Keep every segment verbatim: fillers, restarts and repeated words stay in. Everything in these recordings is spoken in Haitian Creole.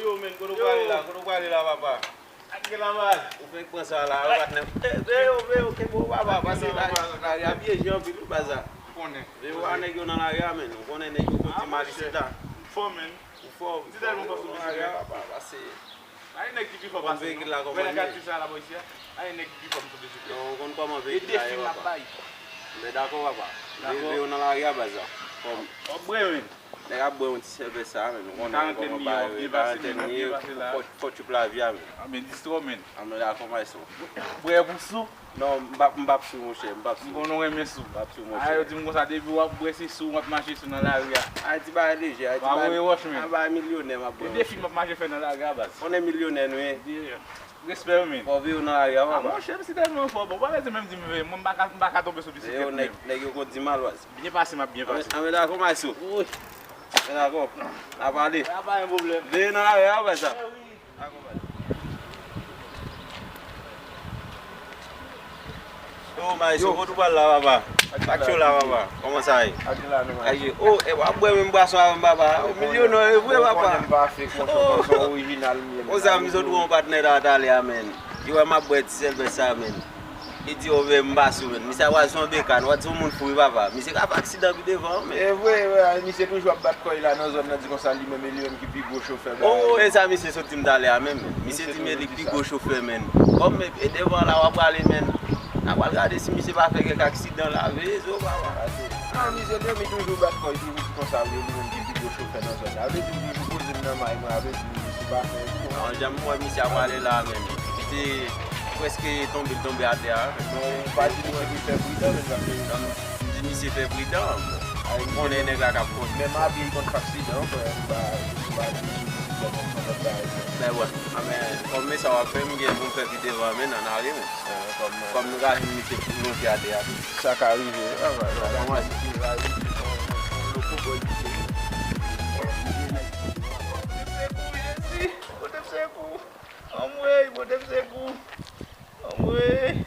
Yo, men, kote w prale la? Kote w prale la, papa? Ak gen la, baz. Ou fenk pran sa la, yo, patnè. Eh, veyo, veyo, kenbe w, papa, pase la, lari a pyeje anpil, wi, baz la. Konnen. Veyo a nèg yo nan lari a, men. Ou konnen nèg yo konn di mal isit la. Fò, men. Ou fò, ou fò, veyo nan lari a, papa, pase. Ay, nèg ki pi fò pase nou. Veyikil la kòmanse. Wè nèg a di sa la, bò isi a. Ay, nèg ki pi fò m sou de sou de. Non, ou konn kòman veyikil la ye, papa. Men dakò, papa. Dakò. Veyo nan lari a, baz la. Kòm. Ò, bre, men. Nèg ap bwè yon ti sèvès sa, men nou konnen kòman bagay yo ye, karantèn li ye, fò, fò tchup lavi a, men. A, men distro, men. A, men dakò, maestro. Bwè pou sou? Non, m p ap, m p ap sou, monchè, m p ap sou. M konnen w renmen sou. M p ap sou, monchè. A, yo di m konsa, depi w ap bwè, se sou, w ap mache sou nan lari a. Ayiti bagay leje, Ayiti bagay, bagay milyonè m ap bwè, monchè. E defi m ap mache fè nan lari a, baz. Konnen milyonè nou ye. Respè, men. Fò veyo nan lari a, papa. A, monchè, m si tèlman fò, bon, pa bezwen menm di m veye, mwen, m pa ka, m pa ka tonbe sou bisiklèt menm. Nèg yo konn di mal, baz. Byen pase, m ap byen pase. Anmè dakò, maestro. Wi. Anmè dakò. N a pale. Pa gen pwoblèm. Veye nan lari a, papa, sa. Yo, maestro, kote w pral la, papa? Ak cho la, papa. Kòman sa ye? Ak cho la, non, maestro. O, e w ap bwè menm bwason avè m, papa. O, milyonè, e vre, papa. Ou konnen m pa fake, monchè, konsa orijinal m ye, men. O, sa, m sot wè yon patnè la talè a, men. Li wè m ap bwè ti sèvès sa, men. Li di, o, men m pa sou, men. Misye ap pral sou yon bekàn, w a di yon moun fou, wi, papa. Misye ka fè aksidan pi devan, men. E vre, e vre, misye toujou ap bat kò l la nan zòn nan, di konsa li menm, e li menm ki pi gwo chofè. O, e sa misye sot di m talè a menm. Misye di m e li k pi gwo chofè, men. Kòm e devan la w ap prale, men. N a pral gade si misye pa fè kèk aksidan la, veye zo, papa. A, misye, li toujou bat kò l, toujou di konsa, wi, li menm ki pi gwo chofè nan zòn nan. Sa vle di, li toujou poze m nan may mwen, sa vle di, misye pa fè. An, jan m wè misye ap prale la, men. Misye prèske tonbe, l tonbe atè a. Non, ou pa di misye pou fè pridan, men, paske m di misye fè pridan. Ou konnen nèg la k ap kondui. Menm abiye l konn fè aksidan, frè, m pa, m pa di, men, wè, anmè, kòm men sa w ap fè, m gen pou m fè pi devan, men, nan lari, men. Kòm nou ka jwenn misye lonje atè a tou. Sa ka rive, wi, papa, sa ka rive. Pote m sekou, Jezi! Pote m sekou! Anmwey, pote m sekou! Anmwey!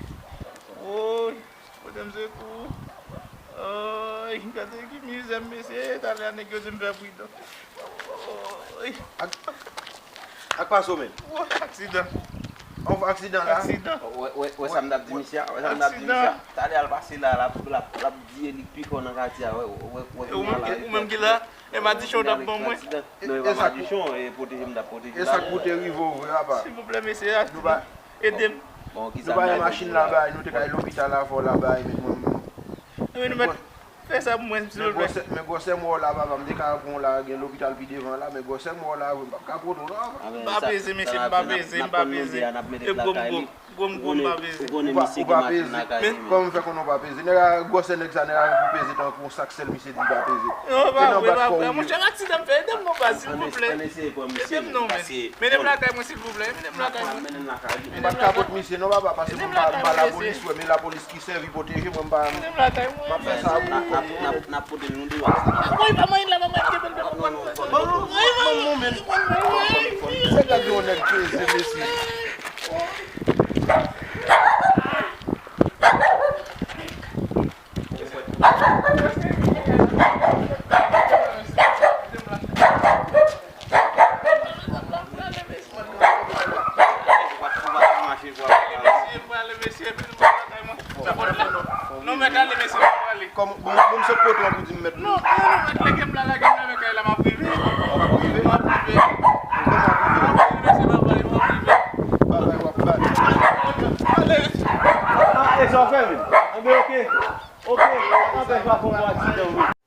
Woy! Pote m sekou! Ay, gade ki mizè m, mesye! Talè a nèg yo di m fè pridan. Woy! Ak, ak pase w, men. Woy, aksidan! Ou fè aksidan la? Aksidan! Wè, wè, wè sa m t ap di misye a, wè sa m t ap di misye a. Talè a l pase la, l ap, l ap, l ap di e li k pi fò nan katye a, wè, wè, wè. Ou menm ki la? E madichon w t ap ban mwen. Non, e pa madichon, e pwoteje m t ap pwoteje w. E sa k pou te rive w vre, apa? Silvouplè, mesye, ede m. Nou pa gen machin la bay, nou te ka al lopital avè w la bay, men mwen. Wi, nou mèt fè sa pou mwen, silvouplè. Men gwosè, men gwosè m wè w la, papa, m te ka pran w la, gen lopital pi devan la, men gwosè m wè w la, vre, m p ap ka pote w non, apa. M pa peze, mesye, m pa peze, m pa peze. E gwo m gwo. Gwo m gwo m pa peze. Ou pa, ou pa peze. Men kòman m fè konnen w pa peze? Nèg a, gwosè nèg sa, nèg a gen pou peze tankou yon sak sèl, misye di li pa peze. Non, pa vre, pa vre. Monchè, aksidan m fè, ede m non, baz, silvouplè. Ede m non, men. Mennen m lakay mwen, silvouplè. Mennen m lakay mwen. M pa t ka pot misye non, papa, paske mwen m pa, m pa lapolis, wè, men lapolis ki sèvi pwoteje mwen, m pa, m ap fè sa pou kò m. N ap pote l nou deyò. Woy, pa manyen la, pa manyen, kenbe l, kenbe l. Non, non, fò n pote l. Woy, woy, woy, woy. Nèg la gen yon nèg peze, mesye. Non, mèt ale, mesye, mèt ale. Kòm, bon, bon, m sot kote w pou di m mèt. Non, non, non, mèt, lage m la, lage m la, men kay la, m ap rive. W ap rive? M ap rive. Kòman w ap rive? M ap rive, mesye, m ap rive, m ap rive. Bagay w ap bat. Ale. Ah, e sa w fè, men? Anben, oke. Oke, anben, pa fè yon aksidan, wi.